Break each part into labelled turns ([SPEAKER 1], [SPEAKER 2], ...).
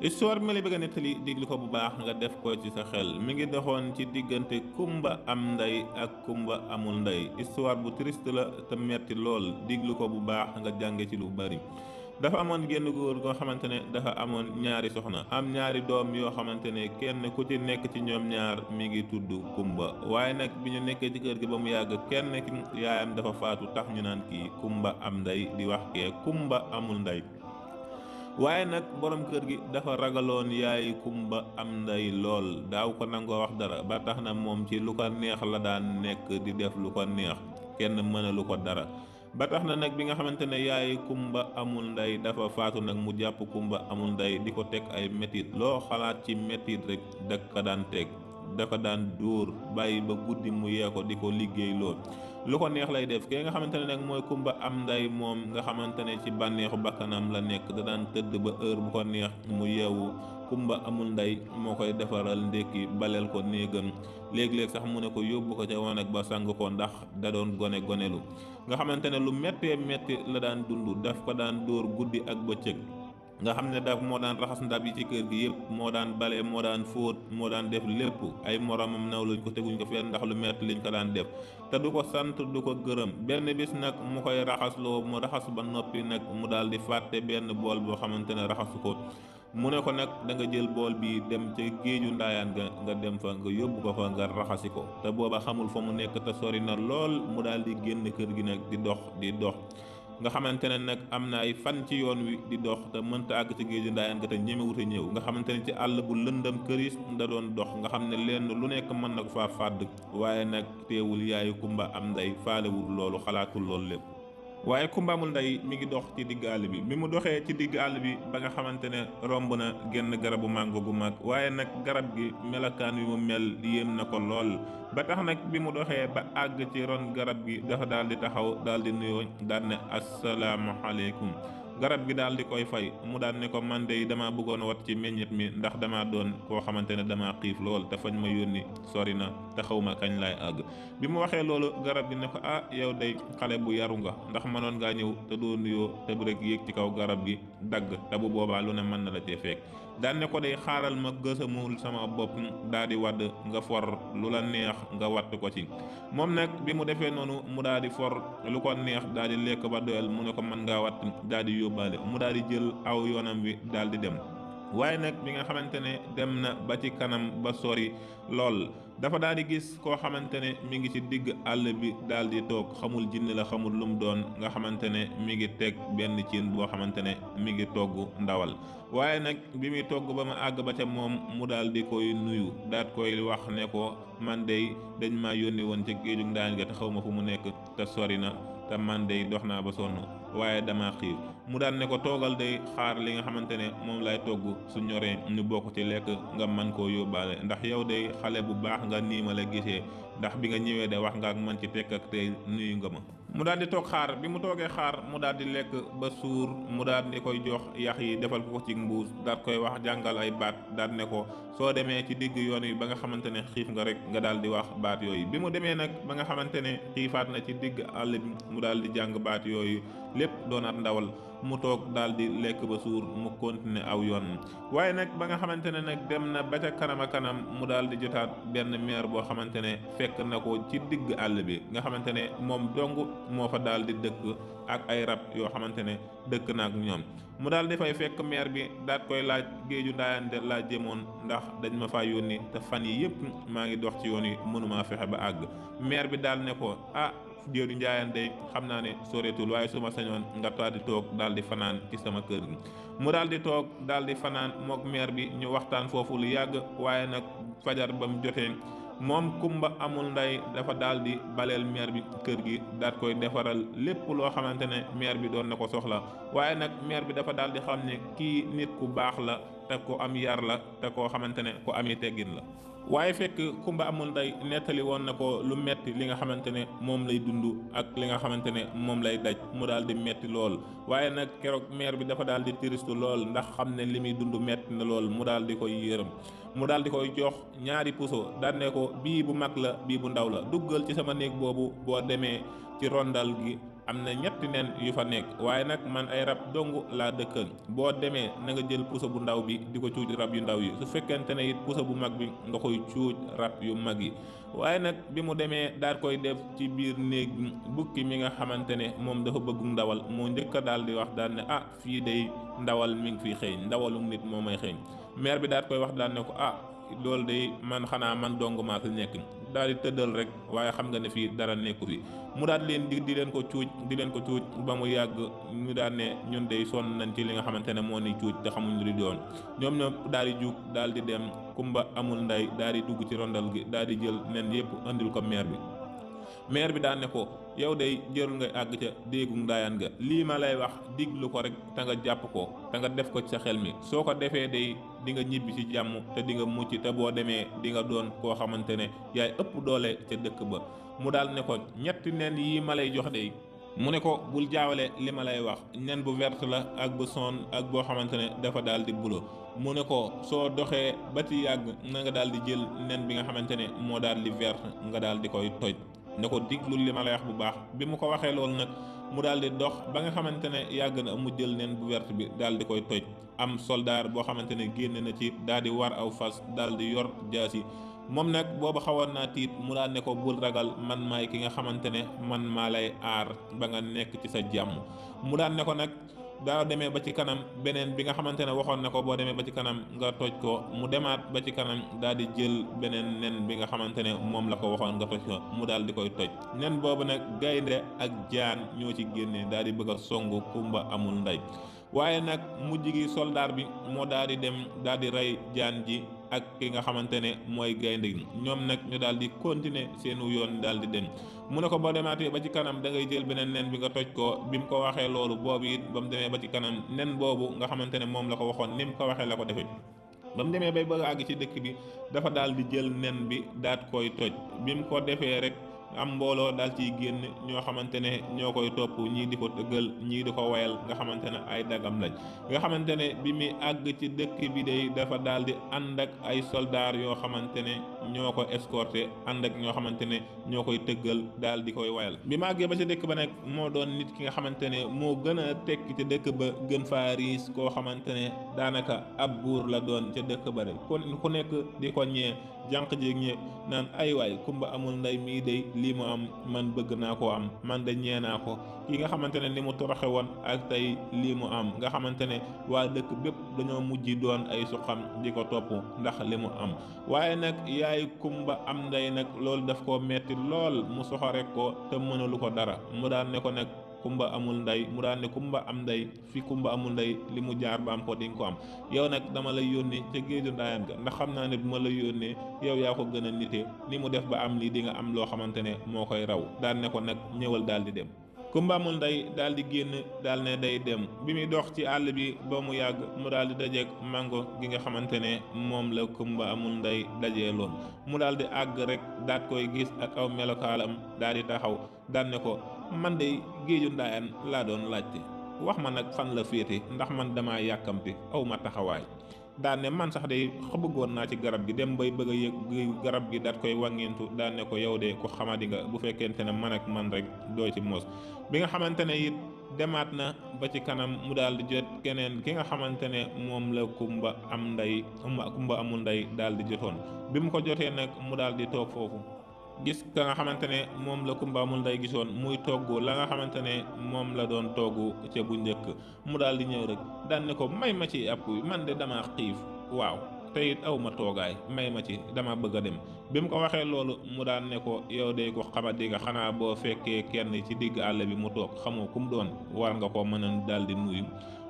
[SPEAKER 1] histoire bi ma lay bëgg a nettali déglu ko bu baax nga def ko ci sa xel mi ngi doxoon ci diggante kumba am ndey ak kumba amul ndey. Histoire bu triste la te metti lool, déglu ko bu baax nga jànge ci lu bari. dafa amoon génn góor goo xamante ne dafa amoon ñaari soxna am ñaari doom yoo xamante ne kenn ku ci nekk ci ñoom ñaar mi ngi tudd kumba. waaye nag bi ñu nekkee ci kër gi ba mu yàgg kenn ki yaayam dafa faatu tax ñu naan kii kumba am ndey di wax kee kumba amul ndey. waaye nag borom kër gi dafa ragaloon yaay kumba am ndey lool, daaw ko nangoo wax dara ba tax na moom ci lu ko neex la daan nekk di def lu ko neex, kenn mënalu ko dara. ba tax na nag bi nga xamante ne yaay kumba amul ndey dafa faatu nag mu jàpp kumba amul ndey di ko teg ay métit, loo xalaat ci métit rek da ko daan teg, dafa daan dóor bàyyi ba guddi mu yee ko di ko liggéey lool. lu ko neex lay def. ki nga xamante ne nag mooy kumba am nday moom nga xamante ne ci bànneexu bakkanam la nekk, da daan tëdd ba heure bu ko neex mu yeewu. kumba amul nday moo koy defaral ndékki, baleel ko néegam, léeg-léeg sax mu ne ko yóbbu ko ca wanag ba sang ko ndax da doon gonelu. nga xamante ne lu méttee métti la daan dund, daf ko daan dóor guddi ak bëccëg. nga xam ne daf moo daan raxas ndab yi ci kër gi yëpp, moo daan bale, moo daan fóot, moo daan def lépp. ay moromam naw luñ ko teguñ ko fenn ndax lu metti liñ ko daan def, te du ko sant du ko gërëm. benn bis nag mu koy raxasloo, mu raxas ba noppi nag mu daal di fàtte benn bool boo xamante ne raxasu ko. mu ne ko nag da nga jël bool bi dem ca géeju ndaayaan nga dem fa nga yóbbu ko fa nga raxasi ko. te booba xamul fa mu nekk te sori na lool, mu daal di génn kër gi nag di dox nga xamante ne nag am na ay fan ci yoon wi di dox te mënta àgg ci géeju ndaayaan ga te ñemewut a ñëw. nga xamante ne ci àll bu lëndëm këris da doon dox, nga xam ne lenn lu nekk mën na ko faa fàdd, waaye nag teewul yaayu kumba am ndey faalewul loolu, xalaatul loolu lépp. waaye kumba amul ndey mi ngi dox ci digg àll bi mu doxee ci digg àll bi ba nga xamante ne romb na genn garabu màngo gu mag, waaye nag garab gi melakaan wi mu mel yéem na ko lool. ba tax nag bi mu doxee ba àgg ci ron garab gi dafa daal di taxaw daal di nuyoo daal ne asalaamaaleykum. garab gi daal di koy fay, mu daal ne ko man de dama bëggoon wat ci meññet mi ndax dama doon koo xamante ne dama xiif lool te fañ ma yónni sori na te xaw ma kañ laay àgg. bi mu waxee loolu garab gi ne ko yow day xale bu yaru nga, ndax mënoon ngaa ñëw te doo nuyoo te bu rek yéeg ci kaw garab gi dagg, te bu boobaa lu ne mën na la cee fekk. daan ne ko day xaaral ma gësamul sama bopp daal di wadd, nga for lu la neex nga watt ko ci. moom nag bi mu defee noonu mu daal di for lu ko neex daal di lekk ba doyal, mu ne ko mën ngaa watt daal di yóbbaale. mu daal di jël aw yoonam wi daal di dem. waaye nag bi nga xamante ne dem na ba ci kanam ba sori lool, dafa daal di gis koo xamante ne mi ngi ci digg àll bi daal di toog, xamul jinne la xamul lu mu doon. nga xamante ne mi ngi teg benn cin boo xamante ne mi ngi togg ndawal. waaye nag bi muy togg ba ma àgg ba ca moom mu daal di koy nuyu, daat koy wax ne ko man dey dañ maa yónni woon ci géejug ndaañ ga te xaw ma fu mu nekk te sori na, te man dey dox naa ba sonn waaye dama xiif. mu daan ne ko toogal day xaar li nga xamante ne moom lay togg, su ñoree ñu bokk ci lekk nga man koo yóbbaale, ndax yow day xale bu baax nga nii ma la gisee, ndax bi nga ñëwee de wax nga ak man ci tekk ak tey nuyu nga ma. mu daal di toog xaar, bi mu toogee xaar mu daal di lekk ba suur, mu daal di koy jox yax yi defal ko ci mbuus, daal koy wax jàngal ay baat, daal ne ko soo demee ci digg yoon wi ba nga xamante ne xiif nga rek nga daal di wax baat yooyu. bi mu demee nag ba nga xamante ne xiifaat na ci digg àll bi mu daal di jàng baat yooyu lépp doonaat ndawal, mu toog daal di lekk ba suur, mu continuer aw yoon. waaye nag ba nga xamante ne nag dem na ba ca kanam a kanam mu daal di jotaat benn meer boo xamante ne fekk na ko ci digg àll bi, nga xamante ne moom dong moo fa daal di dëkk ak ay rab yoo xamante ne dëkk na ak ñoom. mu daal di fay fekk meer bi daat koy laaj géeju ndaayante laa jëmoon ndax dañ ma faa yónni te fan yi yëpp maa ngi dox ci yoon yi mënumaa fexe ba àgg. meer bi daal ne ko géeju njaayante xam naa ne soreetul, waaye su ma sañoon nga daal di toog daal di fanaan ci sama kër gi. mu daal di toog daal di fanaan mook meer bi ñu waxtaan foofu lu yàgg. waaye nag fajar ba mu jotee moom kumba amul ndey dafa daal di baleel meer bi kër gi, daat koy defaral lépp loo xamante ne meer bi doon na ko soxla. waaye nag meer bi dafa daal di xam ne kii nit ku baax la te ko am yar la te koo xamante ne ku ami teggin la. waaye fekk kumba amul ndey nettali woon na ko lu metti li nga xamante ne moom lay dund ak li nga xamante ne moom lay daj, mu daal di metti lool. waaye nag keroog meer bi dafa daal di triste lool ndax xam ne li muy dund metti na lool, mu daal di koy yërëm. mu daal di koy jox ñaari puso, daan ne ko bii bu mag la bii bu ndaw la, duggal ci sama néeg boobu, boo demee ci rondal gi am na ñetti nen yu fa nekk waaye nag man ay rab dong laa dëkkal boo demee na nga jël puso bu ndaw bi di ko cuuj rab yu ndaw yi su fekkente ne it puso bu mag bi nga koy cuuj rab yu mag yi. waaye nag bi mu demee daal koy def ci biir néeg bi bukki mi nga xamante ne moom dafa bëggu ndawal moo njëkk a daal di wax daal ne fii day ndawal mi ngi fiy xeeñ ndawalum nit moo may xeeñ. maire bi daal koy wax daal ne ko loolu day man xanaa man dong maa fi nekk daal di tëddal rek waaye xam nga ne fii dara nekku fi mu daal leen di leen ko cuuj ba mu yàgg ñu daal ne ñun day sonn nañ ci li nga xamante ne moo ni cuuj te xamuñ lu di doon ñoom daal di jug daal di dem kumba amul nday daal di dugg ci rondal gi daal di jël nen yëpp andil ko maire bi daan ne ko yow day jërul ngay àgg ca déegu ndaayaan ga lii ma lay wax diglu ko rek te nga jàpp ko te nga def ko ci sa xel mi soo ko defee day di nga ñibbi ci jàmm te di nga mucc te boo demee di nga doon koo xamante ne yaay ëpp doole ca dëkk ba. mu daal ne ko ñetti nen yii ma lay jox day mu ne ko bul jaawale li ma lay wax nen bu verte la ak bu son ak boo xamante ne dafa daal di bulo mu ne ko soo doxee ba ci yàgg na nga daal di jël nen bi nga xamante ne moo daal di verte nga daal di koy toj. ne ko diglu li ma lay wax bu baax bi mu ko waxee loolu nag mu daal di dox ba nga xamante ne yàgg na mu jël nen bu verte bi daal di koy toj am soldaar boo xamante ne génn na ci daal di war aw fas daal di yor jaasi moom nag booba xawoon naa tiit mu daal ne ko bul ragal man maay ki nga xamante ne man maa lay aar ba nga nekk ci sa jàmm. mu daal ne ko nag daa demee ba ci kanam beneen bi nga xamante ne waxoon na ko boo demee ba ci kanam nga toj ko mu demaat ba ci kanam daal di jël beneen nen bi nga xamante ne moom la ko waxoon nga toj ko mu daal di koy toj nen boobu nag gaynde ak jaan ñoo ci génnee daal di bëgg a songu kumba amul ndey waaye nag mujj gi soldaar bi moo daal di dem daal di rey jaan ji ak ki nga xamante ne mooy gaynde gi ñoom nag ñu daal di continuer seenu yoon daal di dem. mu ne ko boo demaatee ba ci kanam da ngay jël beneen nen bi nga toj ko bi mu ko waxee loolu boobu it ba mu demee ba ci kanam nen boobu nga xamante ne moom la ko waxoon ni mu ko waxee la ko defee ba mu demee bay bëgg a àgg ci dëkk bi dafa daal di jël nen bi daat koy toj bi mu ko defee rek am mbooloo daal ciy génn ñoo xamante ne ñoo koy topp ñii di ko tëggal ñii di ko wayal nga xamante ne ay dagam lañ nga xamante ne bi muy àgg ci dëkk bi day dafa daal di ànd ak ay soldaar yoo xamante ne ñoo ko escorté ànd ak ñoo xamante ne ñoo koy tëggal daal di koy wayal bi ma àggee ba ci dëkk ba nag moo doon nit ki nga xamante ne moo gën a tekki ci dëkk ba gën faa riis koo xamante ne daanaka ab buur la doon ca dëkk ba rek ku nekk di ko ñee jànq jéeg ñee naan ay waay kumba amul ndey mii day lii mu am man bëgg naa koo am man de ñee naa ko ki nga xamante ne ni mu toroxe woon ak tey lii mu am nga xamante ne waa dëkk bépp dañoo mujj doon ay suqam di ko topp ndax li mu am waaye nag yaay kumba am ndey nag loolu daf koo metti lool mu soxore ko te mënalu ko dara mu daan ne ko nag kumba amul ndey mu daan ne kumba am ndey fi kumba amul ndey li mu jaar ba am ko di nga ko am yow nag dama lay yónnee ca géeju ndaayaan ga ndax xam naa ne bu ma la yónnee yow yaa ko gën a nite ni mu def ba am lii di nga am loo xamante ne moo koy raw daan ne ko nag ñëwal daal di dem kumba amul ndey daal di génn daal ne day dem bi muy dox ci àll bi ba mu yàgg mu daal di dajeek mango gi nga xamante ne moom la kumba amul ndey dajee loon mu daal di àgg rek daat koy gis ak aw melokaalam daal di taxaw daan ne ko man de géeju ndaayaan laa doon laajte wax ma nag fan la féete ndax man dama yàkkamti aw ma taxawaay daan ne man sax de bëggoon naa ci garab gi dem bay bëgg a yëg garab gi daat koy wàññeentu daan ne ko yow de ko xamadi nga bu fekkente ne man ak man rek doo ci mos bi nga xamante ne it demaat na ba ci kanam mu daal di jot keneen ki nga xamante ne moom la kumba amul ndey daal di jotoon bi mu ko jotee nag mu daal di toog foofu gis ka nga xamante ne moom la kumba amul ndey gisoon muy togg la nga xamante ne moom la doon togg ca bu njëkk mu daal di ñëw rek daan ne ko may ma ci àpp man de dama xiif waaw te it aw ma toogaay may ma ci dama bëgg a dem bi mu ko waxee loolu mu daan ne ko yow de ko xamadi nga xanaa boo fekkee kenn ci digg àll bi mu toog xamoo kum doon war nga ko mën a daal di nuyu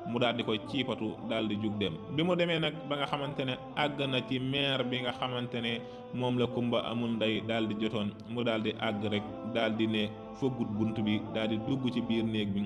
[SPEAKER 1] mu daal di koy ciipatu daal di jug dem bi mu demee nag ba nga xamante ne àgg na ci meer bi nga xamante ne moom la kumba amul ndey daal di jotoon mu daal di àgg rek daal di ne fëggut bunt bi daal di dugg ci biir néeg bi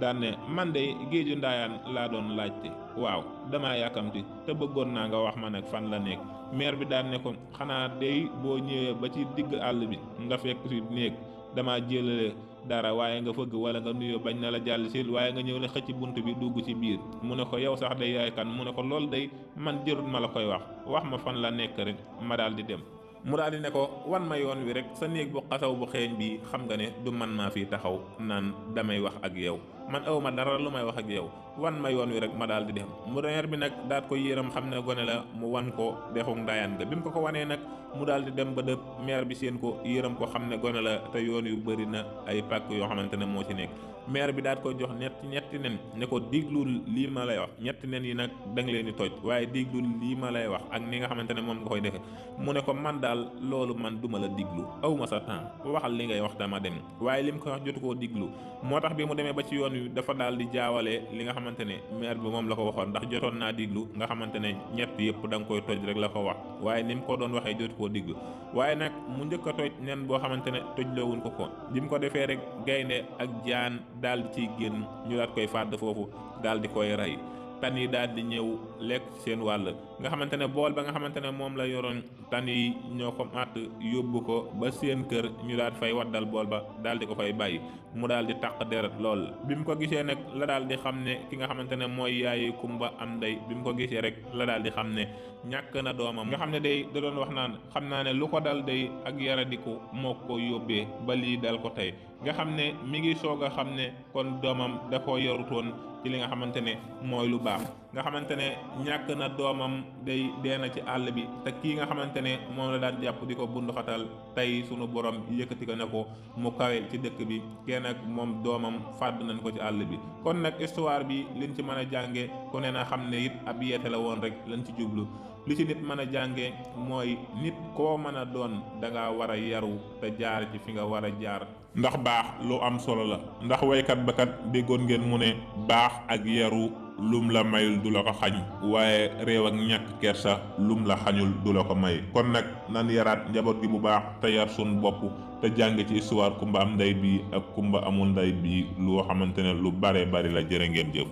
[SPEAKER 1] daal ne man de géeju ndaayaan laa doon laajte waaw damaa yàkkamti te bëggoon naa nga wax ma nag fan la nekk meer bi daal ne ko xanaa dey boo ñëwee ba ci digg àll bi nga fekk ci néeg dama jëlale dara waaye nga fëgg wala nga nuyoo bañ na la jàll si waaye nga ñëw ne xëcc bunt bi dugg ci biir mu ne ko yow sax day yaay kan mu ne ko loolu day man jërut ma la koy wax ma fan la nekk rek ma daal di dem mu daal di ne ko wan ma yoon wi rek, sa néeg bu xasaw bu xeeñ bi xam nga ne du man maa fi taxaw naan damay wax ak yow, man aw ma dara lu may wax ak yow, wan ma yoon wi rek ma daal di dem. meer bi nag daat ko yéeram xam ne gone la, mu wan ko dexu ndaayaan ga. bi mu ko wanee nag mu daal di dem ba dëpp, meer bi seen ko yéeram ko xam ne gone la te yoon yu bëri na ay pàkk yoo xamante ne moo ci nekk. meer bi daat ko jox ñetti nen ne ko diglul lii ma lay wax, ñetti nen yi nag da nga leen di toj, waaye diglul lii ma lay wax ak ni nga xamante ne moom nga koy defe. mu ne ko man daal loolu man duma la diglu, aw ma sa temps, waxal li ngay wax dama dem. waaye lim ko wax jotu koo diglu, moo tax bi mu demee ba ci yoon wi dafa daal di jaawale li nga xamante ne meer bi moom la ko waxoon, ndax jotoon naa diglu nga xamante ne ñett yëpp da nga koy toj rek la ko wax, waaye ni mu ko doon waxee jotu koo diglu. waaye nag mu njëkk a toj nen boo xamante ne toj loowuñ ko bi mu ko defee rek gaynde ak jaan daal di ciy génn, ñu daat koy fàdd foofu daal di koy rey. tan yi daal di ñëw lekk ci seen wàll, nga xamante ne bool ba nga xamante ne moom la yoroon, tan yi ñoo ko màtt yóbbu ko ba seen kër, ñu daal fay waddal bool ba daal di ko fay bàyyi mu daal di taq deret lool. bi mu ko gisee nag la daal di xam ne ki nga xamante ne mooy yaayi kumba am ndey, bi mu ko gisee rek la daal di xam ne ñàkk na doomam, nga xam ne day da doon wax naan xam naa ne lu ko dal day ak yaradiku moo ko yóbbee ba lii dal ko tey, nga xam ne mi ngi soog a xam ne kon doomam da koo yarutoon ci li nga xamante ne mooy lu baax, nga xamante ne ñàkk na doomam day dee na ci àll bi, te kii nga xamante ne moom la daan jàpp di ko bunduxatal tey sunu borom yëkkati ko ne ko mu kawe ci dëkk bi, kenn ak moom doomam fàdd nañ ko ci àll bi. kon nag histoire bi liñ ci mën a jànge ku ne na xam ne it ab yeete la woon rek lañ ci jublu. li ci nit mën a jànge mooy nit koo mën a doon danga war a yaru te jaar ci fi nga war a jaar, ndax baax lu am solo la. ndax waykat ba kat déggoon ngeen mu ne baax ak yaru lum la mayul du la ko xañ, waaye réew ak ñàkk kersa lum la xañul du la ko may. kon nag nan yaraat njaboot gi bu baax te yar suñ bopp te jàng ci histoire kumba am ndey bi ak kumba amul ndey bi loo xamante ne lu bare bari la. jërë ngeen jëf.